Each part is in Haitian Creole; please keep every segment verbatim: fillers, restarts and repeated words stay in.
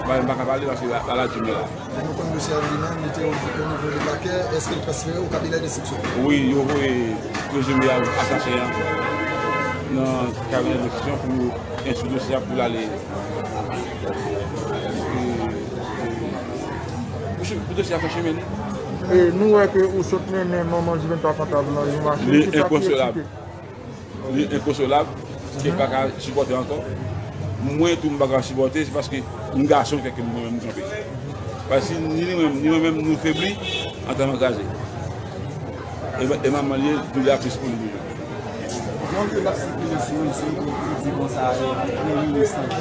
Mwen pa ka pale paske la, la, la, jim la. Nou konn dosye a li menm, li te o nivo de pakè, èske l transfere o kabinè denstriksyon? Wi, yo voye prezime a, asasen an nan kabinè denstriksyon pou enstwi dosye a pou l ale. Pou, pou dosye a fè chemen li. E nou wè ke ou sot mennen manman Juventa Cantave nan yon machin. Li enkonsolab. Li enkonsolab, ke pa ka sipòte ankò. Mwen tou, m pa ka sipòte, se paske m gason, fè ke mwen menm m kanpe. Paske ni li menm, ni mwen menm, nou febli, antèman kraze. E, e manman li, doulè a plis pou li toujou. Donk, l ap sikile sou rezo pou di konsa, e, premye minis lan te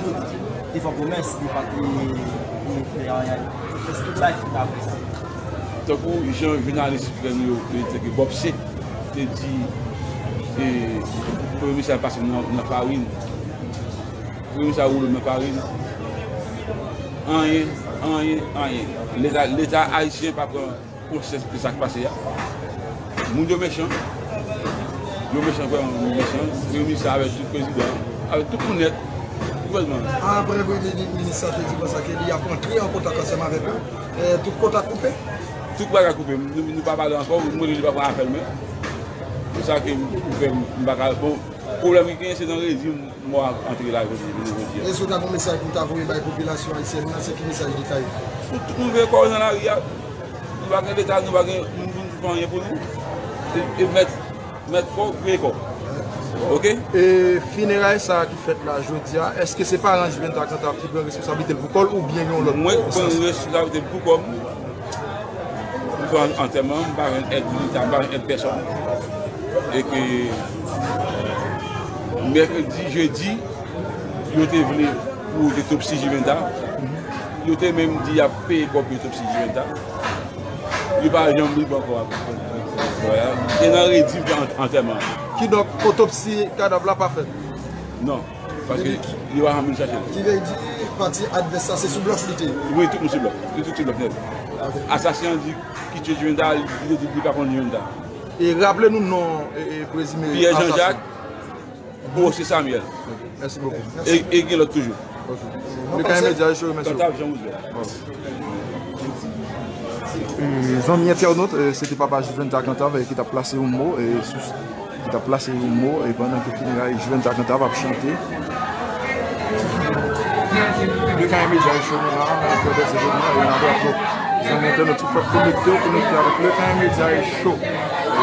fè pwomès, li pa te, te fè anyen. Èske tout bagay fèt apre sa? Tankou jan jounalis frè nou yo, te, te, Bob C, te di, e, premye minis la pase nan, nan farin. Premye minis la woule nan farin. Anyen, anyen, anyen. Leta, Leta ayisyen pa pran konsyans de sa k pase a. Moun yo mechan. Yo mechan, vrèman, yo mechan. Premye minis la avèk tout prezidan, avèk tout moun nèt. Gouvènman. Apre premye minis la te di konsa ke li ap antre an kontak ansanm avèk yo, e, tout kontak koupe. Tout bagay koupe. Nou, nou pa pale ankò, nou rele li pa pran apèl mwen. Se sa ke m, m fè, m pa ka, bon, pwoblèm ki genyen, se nan rejim mò a antre la jodi, jodi a. Èske w ta gen yon mesaj pou w ta voye bay popilasyon ayisyèn nan? Se ki mesaj li ta ye? Pou tout moun veye kò yo nan lari a. Nou pa gen Leta, nou pa gen moun pou nou fè anyen pou nou. E, e mèt, mèt kò, veye kò. Oke? E fineray sa a ki fèt la jodi a, èske se paran Juventa Cantave ki pran responsablite l pou kò l oubyen yon lòt enstans? Mwen k pran responsablite l pou kò m. M fè antèman, m pa jwenn èd Leta, m pa jwenn èd pèsòn. E ke mèkredi, jedi, yo te vle pou otopsi Juventa. Yo te menm di y ap peye kòb pou otopsi Juventa. Yo pa janm vin pran kò a. Vwala. E nan redi m fè an-, antèman. Kidonk, otopsi kadav la pa fèt? Non. Paske yo pa janm vin chache l. Ki vle di, pati advès la, se sou blòf li te ye? Wi, tout moun sou blòf. Yo tout sou blòf nèt. Asasen an di ki tiye Juventa, li, li, li pa konn Juventa. E raple nou non, e, e, prezime asasen. Pierre Jean-Jacques, José Samuel. Mèsi bokou. E, e gen lòt toujou. Ok. Lekan Medya, Richelieu, mèsi. Kòtav Jean Roosevelt. E, zanmi entènot, e, se te papa Juventa Cantave, e, ki t ap plase yon mo, e, sou, ki t ap plase yon mo, e, pandan ke fineray Juventa Cantave ap chante. Lekan Medya, Richelieu, nou la, nan pèryòd dèzevènman, e, n ap raple zanmi entènot, si w fèk konekte w, konekte avèk Lekan Medya Show. E,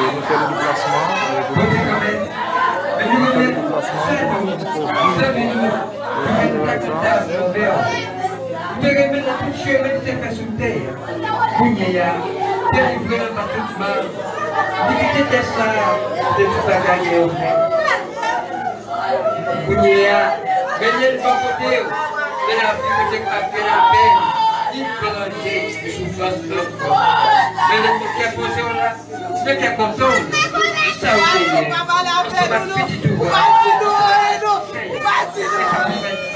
nou fè le deplasman, e, pou nou fè le deplasman, pou nou fè vin, e, fineray sa. Ou te renmen nan tout chemen li te fè sou tè a. Kounye a, delivre l anba tout mal. Li kite tè sa a de tout bagay li yo fè. Kounye a, mennen l bò kote w, nan lavi kote k pa gen lapè, ni planje soufrans ankò. Mennen l nan kè poze w la, nan kè kontan w, sa w genyen, ansanm ak pitit ou a.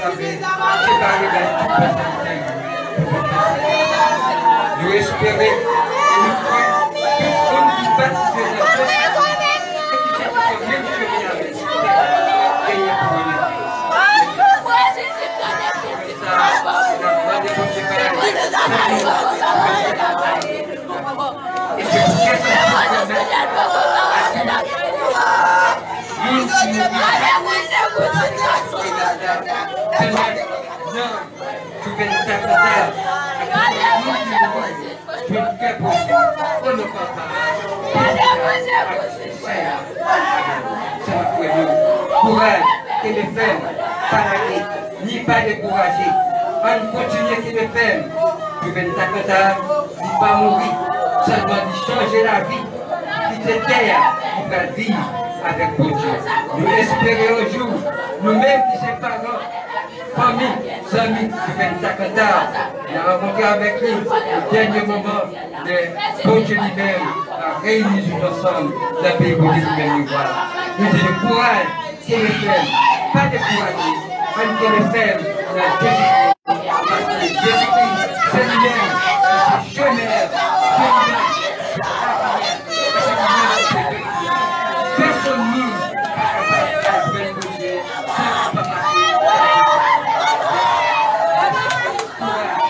Separe bay tout pèp Ayiti. Nou espere e nou kwè ke tout moun ki patisipe nan fòs e ki te pran menm chemen avèk nou genyen pou yo. Sa, n ap mande Bondye bay e se pou kè sa pèmèt moun ki mouri pèmèt nan Juventa Cantave ak tout moun ki mouri jwenn kè poze o non Papa, Pitit la ak Sentespri a. Sa k fè nou kouraj, kenbe fèm, pa lage, ni pa dekouraje. Ann kontinye kenbe fèm. Juventa Cantave, li pa mouri, sèlman li chanje lavi, li kite tè a, li pral viv avèk Bondye. Nou espere yon jou, nou menm ki se paran, fanmi, zanmi Juventa Cantave, n a rankontre avèk li o dènye moman, lè Bondye li menm a reyini nou tout ansanm nan peyi kote li menm li vwa. Nou di nou kouraj, kenbe fèm, pa dekouraje, ann kenbe fèm nan Jezikri, paske Jezikri se li menm ki se chemen an, verite an, lavi an, se li menm ki se verite an. Pèsonn moun pa kapab al jwenn Bondye san li pa pase pa Jezikri.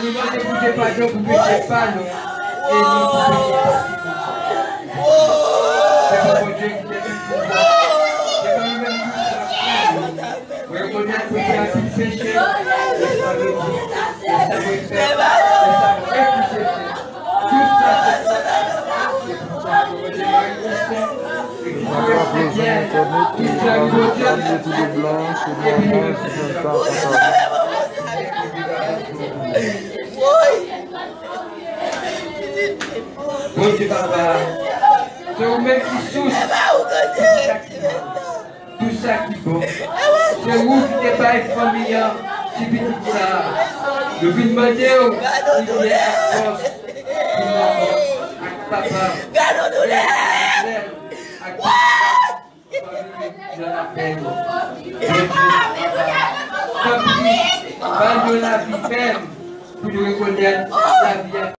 Mande Bondye padon pou peche pa nou e non pou peche pa timoun. Se pa Bondye ki te gen pouvwa. Se pa li menm ki te fè nou. Mwen rekonèt mwen fè anpil peche, e sa mwen di, e sa mwen fè, e sa mwen refize fè. Tout sa se sa, se pou sa ke mwen te mari Kristen, e ki mwen se byen, ki sèvi Bondye, epi nou refize sa. Bondye Papa, se ou menm ki sous tout sa ki bon. Tout sa ki bon. Se ou ki te bay fanmi an ti pitit sa a. Yo vin mande w limyè ak fòs pou manman ak papa, frè ak sè, ak tout sa ki nan lapèn. Bondye Papa, tanpri, ban nou lavi fèm pou nou rekonèt lavi a.